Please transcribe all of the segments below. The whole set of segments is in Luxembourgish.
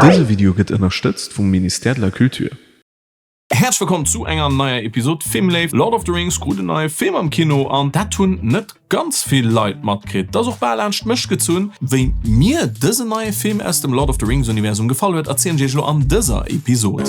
Dëse Video gëtt ënnerstëtzt vum Ministère de la Culture. Häerzlech wëllkomm zu enger neier Episod Filmléif. Lord of the Rings krut en neie Film am Kino an dat hunn net ganz vill Leit matkritt. Et ass och bal laanscht mech gezunn. Wéi mir dësen neie Film aus dem Lord of the Rings Universum gefall huet, erzielen ech iech elo an dëser Episod.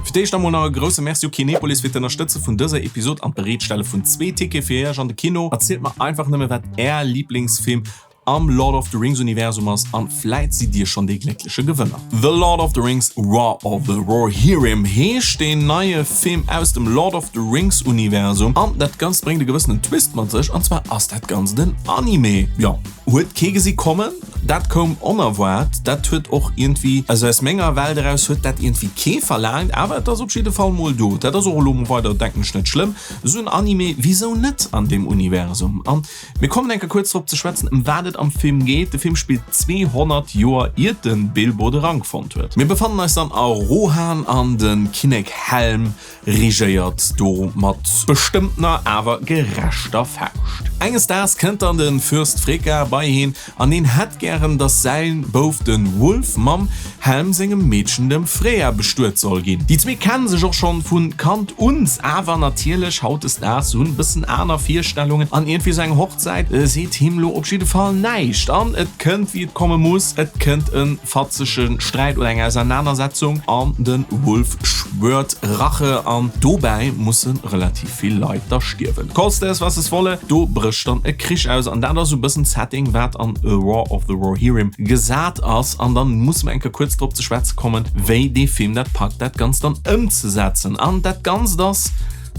Fir d'éischt emol nach e grousse Merci u Kinepolis fir d'Ënnerstëtze vun dëser Episod an d'Bereetstelle vun zwee Tickete fir iech an de Kino. Erzielt mer einfach nëmme wat är Liblingsfilm am Lord of the Rings Universum ass an vläit sidd dir schonn dee gléckleche Gewënner. The Lord of the Rings, War of the Rohirrim heescht deen neie Film aus dem Lord of the Rings Universum an dat Ganzt bréngt e gewëssenen Twist mat sech an zwar ass dat Ganzt en Anime. Jo. Huet kee gesi kommen, dat koum onerwaart, dat huet och iergendwéi, also aus menger Welt eraus huet dat iergendwéi kee verlaangt, awer et ass op jidde Fall mol do. Dat ass och elo mol weider, denken ech, net schlëmm, esou en Anime, wisou net an deem Universum? An mir kommen eng Kéier kuerz drop ze schwätzen, ëm wat et am Film geet. De Film spillt 200 Joer iert de Bilbo de Rank fonnt huet. Mir befannen eis dann a Rohan an de Kinnek Helm Regéiert do mat bestëmmtener awer gerechter Fauscht. Enges Daags kënnt dann de Fürst Freka bei heen an heen hätt gären dass säin Bouf den Wulf mam Helm sengem Meedchen dem Freya bestuet soll ginn. Déi zwee kennen sech och schonn vun Kand uns, awer natierlech hautdesdaags hunn bëssen aner Virstellungen an iergendwéi sou eng Hochzäit seet him lo op jidde Fall näischt an et kënnt wéi et komme muss, et kënnt en fatzege Sträit oder eng Ausernanersetzung an de Wolf schwört Rache an dobäi musse relativ vill Leit da stierwen. Koste es was es wolle, do brécht dann e Krich aus an dat ass esou e bëssen d'Setting wat an A War of the Rohirrim gesat ass an dann musse mer eng Kéier kuerz drop ze schwätze kommen, wéi dee Film dat packt dat Ganzt dann ëmzesetzen an dat Ganzt ass,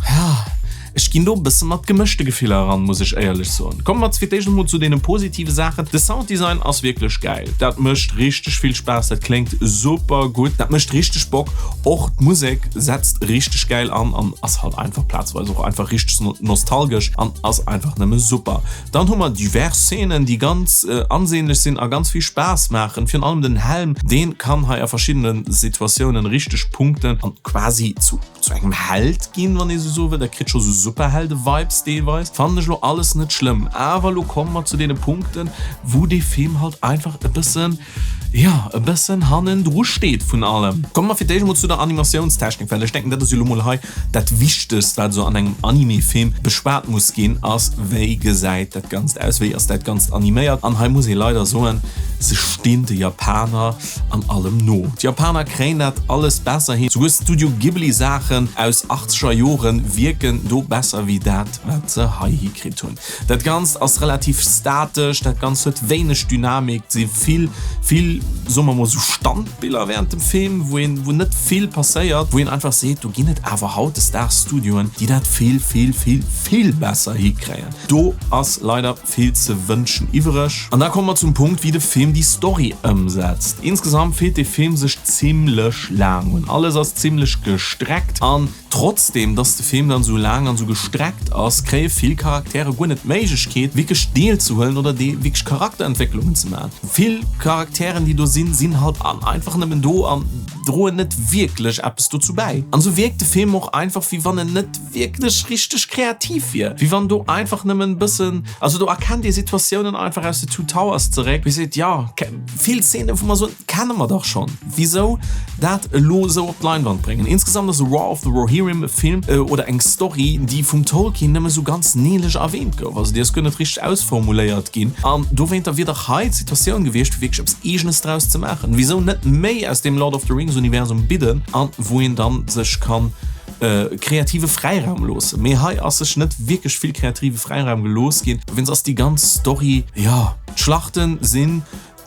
ja. Ech ginn do e bësse mat gemëschte Gefiller eran, muss ech éierlech soen. Komme mer fir d'éischt emol zu deene positive Saachen. De Sounddesign ass wierklech gäil. Dat mécht richteg vill Spaass, dat kléngt super gutt, dat mécht richteg Bock. Och d'Musek setzt richteg gäil an an ass halt einfach plazweis och einfach richteg nostalgesch an ass einfach nëmme super. Dann hu mer divers Szenen, déi ganz ansehnlech sinn a ganz vill Spaass maachen. Virun allem den Helm, dee kann hei a verschiddene Situatiounen richteg punkten an quasi zu. zu engem Held ginn, wann ee sou soe wëll. Dat kritt scho sou Superhelde-Vibes deelweis. Fannen ech lo alles net schlëmm. Awer lo komme mer zu deene Punkten, wou dee Film halt einfach e bëssen, jo, e bëssen hannendru steet vun allem. Komme mer fir d'éischt emol zu der Animatiounstechnik, well ech denken, dat ass jo lo mol hei dat Wichtegst, wat esou an engem Anime-Film beschwat muss ginn, ass, wéi gesäit dat Ganzt aus, wéi ass dat Ganzt animéiert. An hei muss ee leider soen, se stinn de Japaner an allem no. D'Japaner kréien dat alles besser hin, souguer Studio Ghibli Saachen aus achtzeger Joren wierken do besser wéi dat wat se hei hikritt hunn. Dat Ganzt ass relativ statesch, dat Ganzt huet wéineg Dynamik, et si vill vill soe mer mol sou Standbiller während dem Film wou een wou net vill passéiert, wou een einfach seet do ginn et awer hautdesdaags Studioen déi dat vill vill vill vill besser hikréien. Do ass leider vill ze wënschen iwwereg. An da komme mer zum Punkt, wéi de Film déi Story ëmsetzt. Insgesamt fillt de Film sech zimlech laang un. Alles ass zimlech gestreckt an trotzdem dass de Film dann esou laang an esou gestreckt ass, kréie vill Charaktere guer net d'Méiglechkeet wierklech deelzehuelen oder wierklech Charakterentwécklungen ze maachen. Vill Charakteren déi do sinn, sinn halt einfach nëmmen do an droen net wierklech eppes dozou bäi. An esou wierkt de Film och einfach wéi wann en net wierklech richteg kreativ wier, wéi wann do einfach nëmmen bëssen, also do erkennt ee Situatiounen einfach aus The Two Towers zeréck, wou ee seet, jo, vill Zeenen, wou mer soen, kenne mer dach schonn, wisou dat elo esou op d'Leinwand bréngen? Insgesamt ass A War of the Rohirrim e Film oder eng Story, déi vum Tolkien nëmme sou ganz neelech erwähnt gouf, also déi ass guer net richteg ausformuléiert ginn an dowéinter wier dach hei d'Situatioun gewiescht, fir wierklech eppes Eegenes draus ze maachen. Wisou net méi aus deem Lord of the Rings Universum bidden an wou een dann sech kann kreative Fräiraum loossen. Mee hei ass sech net wierklech vill kreative Fräiraum gelooss ginn. Dowéinst ass déi ganz Story, jo, d'Schlachten sinn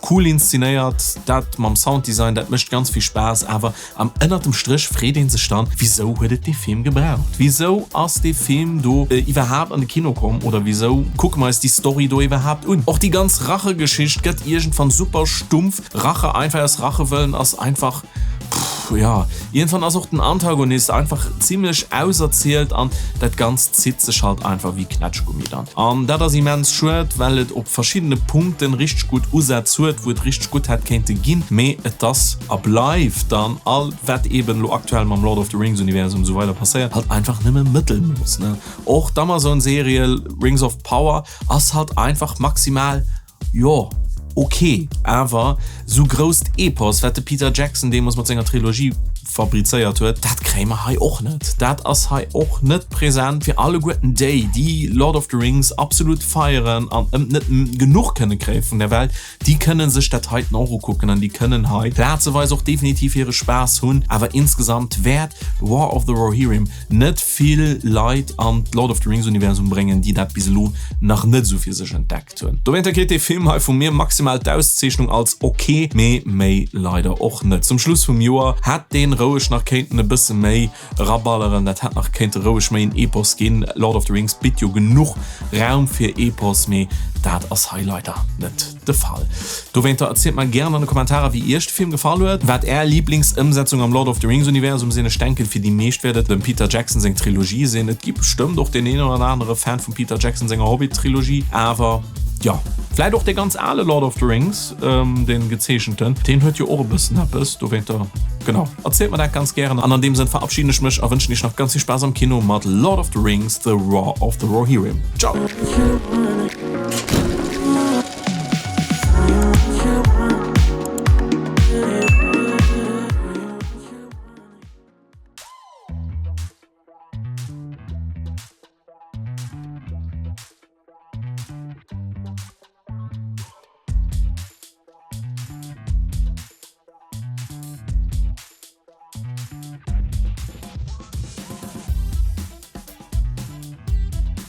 cool inszenéiert, dat mam Sounddesign, dat mécht ganz vill Spaass, awer am ënnert dem Stréch freet ee sech dann, wisou huet et dee Film gebraucht? Wisou ass dee Film do iwwerhaapt an de Kino komm oder wisou kucke mer eis déi Story do iwwerhaapt un? Och déi ganz Rachegeschicht gëtt iergendwann super stumpf. Rache einfach aus Rachewëllen ass einfach, pff. jo, iergendwann ass och den Antagonist einfach zimlech auserzielt an dat Ganzt zitt sech halt einfach wéi Knätschgummi dann. An dat ass immens schued, well et op verschiddene Punkten richteg gutt Usätz huet, wou et richteg gutt hätt kéinte ginn, mee et ass a bleift dann all wat eben elo aktuell mam Lord of the Rings Universum esou weider passéiert, halt einfach nëmme Mëttelmooss, ne. Och d'Amazon Serie Rings of Power ass halt einfach maximal, jo, ok, awer sou grousst Epos, wat de Peter Jackson deemools mat senger Trilogie fabrizéiert huet, dat kréie mer hei och net. Dat ass hei och net present. Fir alleguerten déi, déi Lord of the Rings absolut feieren an ëm net genuch kënne kréie vun der Welt, déi kënne sech dat heiten och ukucken an déi kënnen hei plazeweis och definitiv hire Spaass hunn. Awer insgesamt wäert War of the Rohirrim net vill Leit an d'Lord of the Rings Universum bréngen, déi dat bis elo nach net esou fir sech entdeckt hunn. Dowéinter kritt dee Film hei vu mir maximal d'Auszeechnung als ok, mee méi leider och net. Zum Schluss vum Joer hätt deen roueg nach kéinten e bësse méi eraballeren, dat hätt nach kéinte roueg méi en Epos ginn. Lord of the Rings bitt jo genuch Raum fir Epos, mee dat ass hei leider net de Fall. Dowéinter erzielt mer gären an de Kommentarer wéi iech de Film gefall huet, wat är Liblingsëmsetzung am Lord of the Rings Universum sinn. Ech denken fir déi meescht wäert et dem Peter Jackson seng Trilogie sinn. Et gi bestëmmt och deen een oder anere Fan vum Peter Jackson senger Hobbit Trilogie, awer jo vläit och dee ganz ale Lord of the Rings, dee gezeechenten, deen huet jo och e bëssen eppes. Dowéinter genau, erzielt mer dat ganz gären an an deem Sënn verabschiden ech mech a wënschen iech nach ganz vill Spaass am Kino mat Lord of the Rings, The Roar of the Rohirrim. Ciao!